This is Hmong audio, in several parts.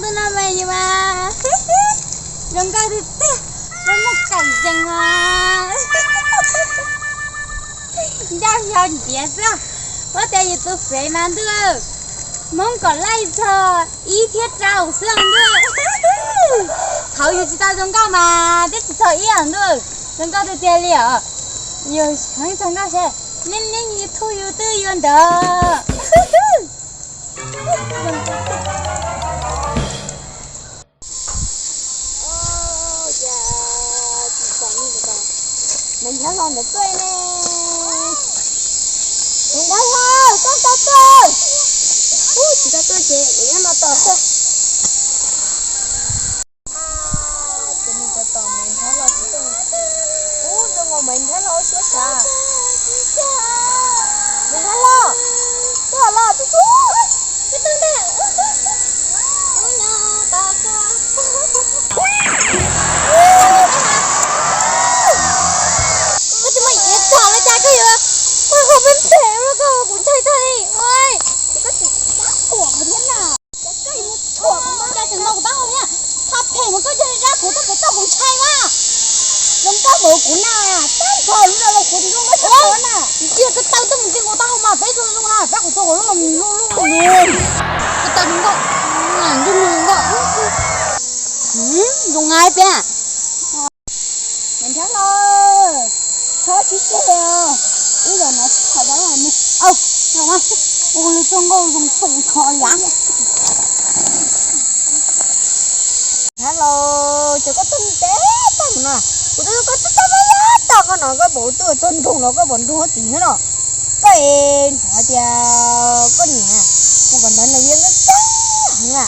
No mas yus mas zoo nkauj tiag tiag, zoo nkauj kawg zeeg os. Ncauj xyov nciav xwb, ua tias yus tus fev mas ntuj, Hmoob kom laij txog ib thiab rau xwb ntuj. Thaum yus tsis tau zoo nkauj mas twb tsis txog ib os ntuj, zoo nkauj tiag tiag li os. Yus heev txog nkauj seb, nej nej YouTube yus twb yuav nrog. Maiv Nrhab Hlo ntawd tuaj ne. Maiv Nrhab Hlo, koj tau tuaj. Ub, tsis tau tuaj ces kuv nyob no tos xwb. Ces nws tos tos Maiv Nrhab Hlo tsis tuaj. Ub, zoo nkaus Maiv Nrhab Hlo ua suab sav. Maiv Nrhab Hlo, tuaj los tub tub. Koj tsis muaj ib txhom li cas koj yuav tag qhov peb phem ua koj kuv ntshai tag li. Ua, koj tsis txhob thuam kuv thiab na. Koj yuav mus thuam kuv, koj tseem ntaus kuv taub hau thiab. Txhob phem mus, koj cia li rau kuv, koj puas tau kuv ntshai na. Zoo nkauj npaum kuv na, tab nrho lub no los kuv tsis zoo nkauj tshaj plaws na. Cia koj tau tuaj mus ntsia kuv taub hau mas peb txhua zoo na, peb kuv txhua kuv lub lub lub lub. Koj tau zoo nkauj, zoo nkauj, zoo nkauj. Zoo ngai peb. Maiv Nrhab Hlo, txhob sib ceg os. Wb los no tsis txhob dab mus. Au, no mas, ua lub txoj nkauj zoo txoom kho yav. Nrhab Hlo, ces koj tuaj teb tag mus no, kuv twb koj twb tau yav tag koj no koj pom twb txog nroog los koj pom nroog tim no no. Koj es hais tias koj niam, kuv kom ntawd nws yeej kab heev na.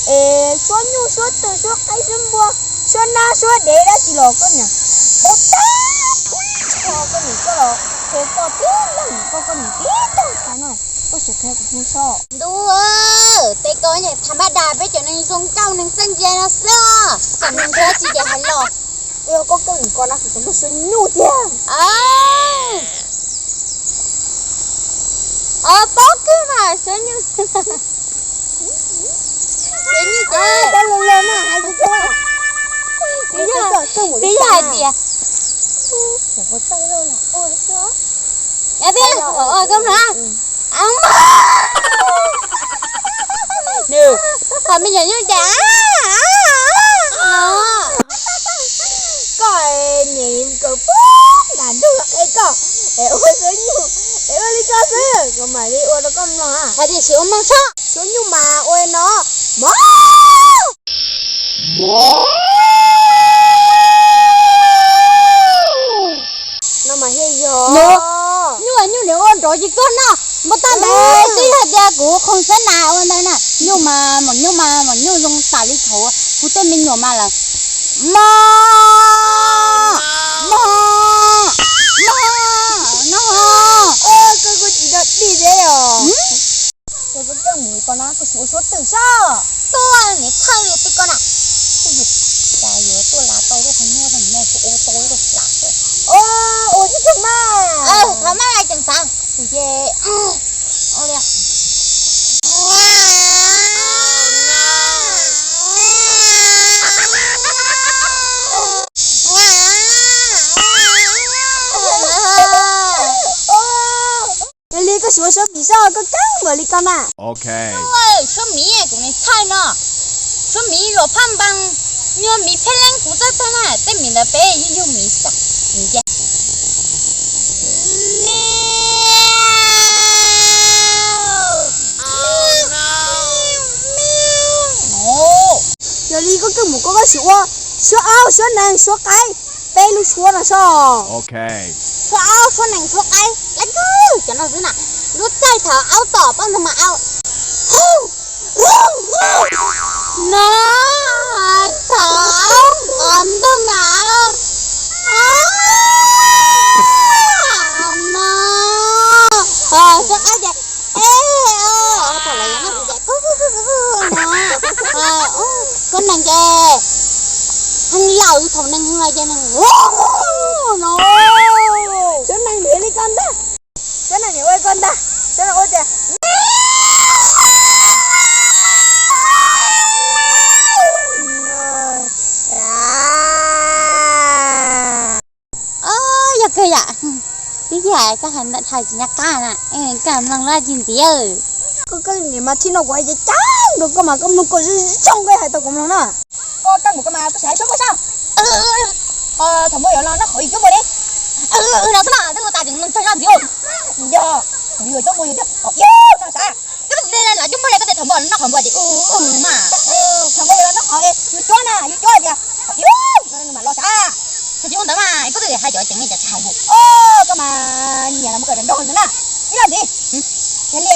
Es suab nyuj suab twm suab qaib suab npua, suab nab suab dev dab tsi los koj niam, koj tag, koj niam koj los, ces koj tib leeg koj koj niam tib tug ntxhais no, koj tseem qhia kuv hnub so. Ntuj, peb koj tham mab das peb cov neeg zoo nkauj neeg txawj ntse no xwb, kom nws ntshai tsis ces hais los. Koj kawg mus koj na, kuv tau suab nyuj tiag. Os, paub kawg mas suab nyuj. Suab nyuj ces, twb yog hais tias, twb yog hais tias, nws, qhov me nyuam nyuj cas no. Koj niam kawm puag nram ntug los qhia koj es ua suab nyuj es ua li koj xwb, kuv mam li ua rau koj mloog. Hais tias sim ua mloog soj. Suab nyuj mas ua no, mog. No mas thiaj yog. Nyuj, nyuj niam ua nrov tsis koj no. Npau taws ntawd twb yog tias kuv qhoo xab nas ua ntawd na. Nyuj mas, maum nyuj mas, maum nyuj zoo tas li thaum kuv tej me nyuam mas lawm. Mog, mog, mog, no. Koj kuj tsis dog dig thiab os. Ces koj coj mus ko na, koj tsis ua suab twm soj. Tuaj niam thawj li twb koj na. Kuj yus, cas yuav tuaj lav tau lub qhov nyuaj rau no, ua tau lub lam. Ua tsis tau mas. Thov maj li tseem xav. Ces Yog li koj sim ua suab miv soj, koj keeb npaum li ko na. Suab miv kuv niam thawj no. Suab miv luam phaj npas, nyuag miv pheej leej kuv txawj tag na, tej miv ntawd peb yeej yug miv tas. Yog li koj keeb mus koj, koj sim ua suab aub, suab nees, suab qaib, peb lub suab no soj. Suab aub, suab nees, suab qaib, lawv kawg cov no xwb na. Lub caij thaum aub tom poj ntxoog mas aub. No, thaum aub tom ntxoog mas aub. No, suab qaib ces, e, thaum lawv yuav noj kuv ces, no, suab nees ces, heev lawm thaum nees heev lawm ces nees, no. Suab nees niam li ko ntag. Suab nees niam ua li ko ntag. Suab nees ua tias, me. Koj yam, twb yog koj hais ntawm dhau tsis nyob qab na, koj mloog lub tsis ntxiv. Koj, koj niam mas thib no kuv hais ceev ceev rau koj mas koj mloog kom zoo zoo koj hais tau kuv mloog na. Koj koj mus koj mas koj xav tsuab koj sab. Thaum muaj yuav los noj qhauv yus cuab npua li. No xwb mas twb hu tas tseem mloog tag zaj ntxiv. Yog, yus cuab npua yus thiab qhov iub no sab. Koj mus tias los cuab npua li koj tias thaum npua noj qhauv npua ces u u mas. Thaum npua yuav los noj qhauv yus cuab na yus cuab tias qhov iub no mas los sab. Tsis hu ntawd mas koj twb hais cov ceev li cas tsis hais hu. Koj mas nyiam los mus kawm nrog ntawd na. Ib zaj ntxiv. Yog li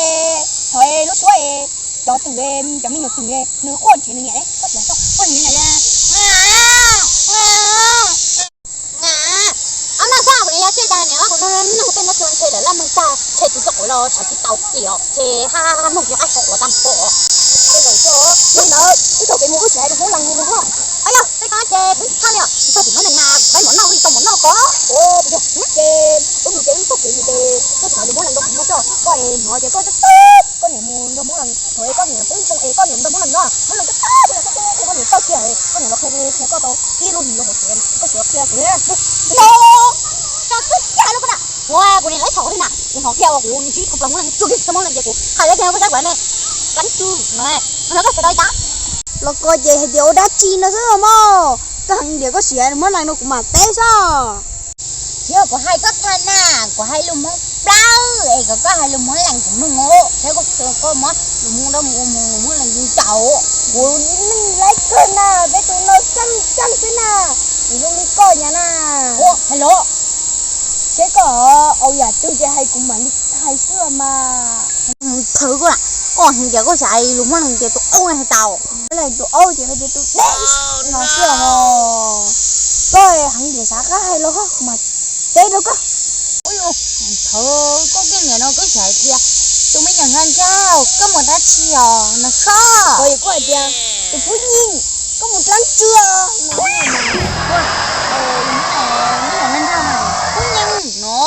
thaum lub suab cov twm, cov me nyuam twm nws quaj nrhiav nws niam li. Ob noj sab kuv niam yog siab cas niam kuv nug nug tej no tsuas ntshe lawv laj mug tag ntshe tsis txog quav los sawv tsis tau li os ntshe ha ha ha nug tsis qab qhov quav tag npaum. Ces ntawd ib thaum kev mus wb tsis hais rau Hmoob Lees mus nua. Yog tej ko ces kuv tshaj li os tsis txog tim Hmoob Lees mas kuv pab mov noj li tau mov noj ko. Ces wb mus ces wb txog kev mus ces koj tsis hais rau Hmoob Lees rau kuv noj tso koj es hnov ces koj twb koj niam mus nrog Hmoob Lees thaum es koj niam peb zoo es koj niam nrog Hmoob Lees nyob Hmoob Lees twb twb koj niam txawj qhia koj niam los qhia qhia koj tau ib lub hlis los hauv tsev koj tsis qhia kuv no. Tso twb tsis hais rau koj na. Ua kuv niam lawv txhaum li na kuv hnov qhia uas kuv ntsib kuv plaub Hmoob Lees tsuag li Hmoob Lees ces kuv hais li tias koj saib kuv me kab tsw no, koj sawv tau ib tab. Los koj ces hais tias ua dab tsi no xwb mog, koj heev tias koj siav Hmoob Lees no kuv mam teb soj. Tsis yog kuv hais koj tag na, kuv hais lus Hmoob Plawb es kom koj hais lus Hmoob Lees kuv mloog os, thiab koj muab lus Hmoob Dawb mus ua mus lus Hmoob Lees ncaus. Kuv neeg laib kawg na, peb tus no tseeb tseeb xwb na, kuv zoo li koj nyab na. Ua hais los, seb koj au yam twg ces hais kuv mam li hais xwb mas. Thawv koj, koj heev tias koj xav lus Hmoob Lees tias tus aub no hais tau. Tus aub ces hais tias tus dej no xwb os. Koj heev tias xav qab hais los kuv mam teb rau koj. Thawv, koj keej niam no koj xav hais tias tus me nyuam nrog nraug koj mus dab tsi os no soj. Koj hais tias tus pub nyeej, koj mus dlaab tsw no. Pub nyeej no,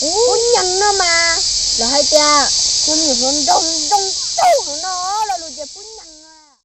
pub nyeej no mas lawv hais tias tus me nyuam hluas nraug zoo txaug no, lo lus tias pub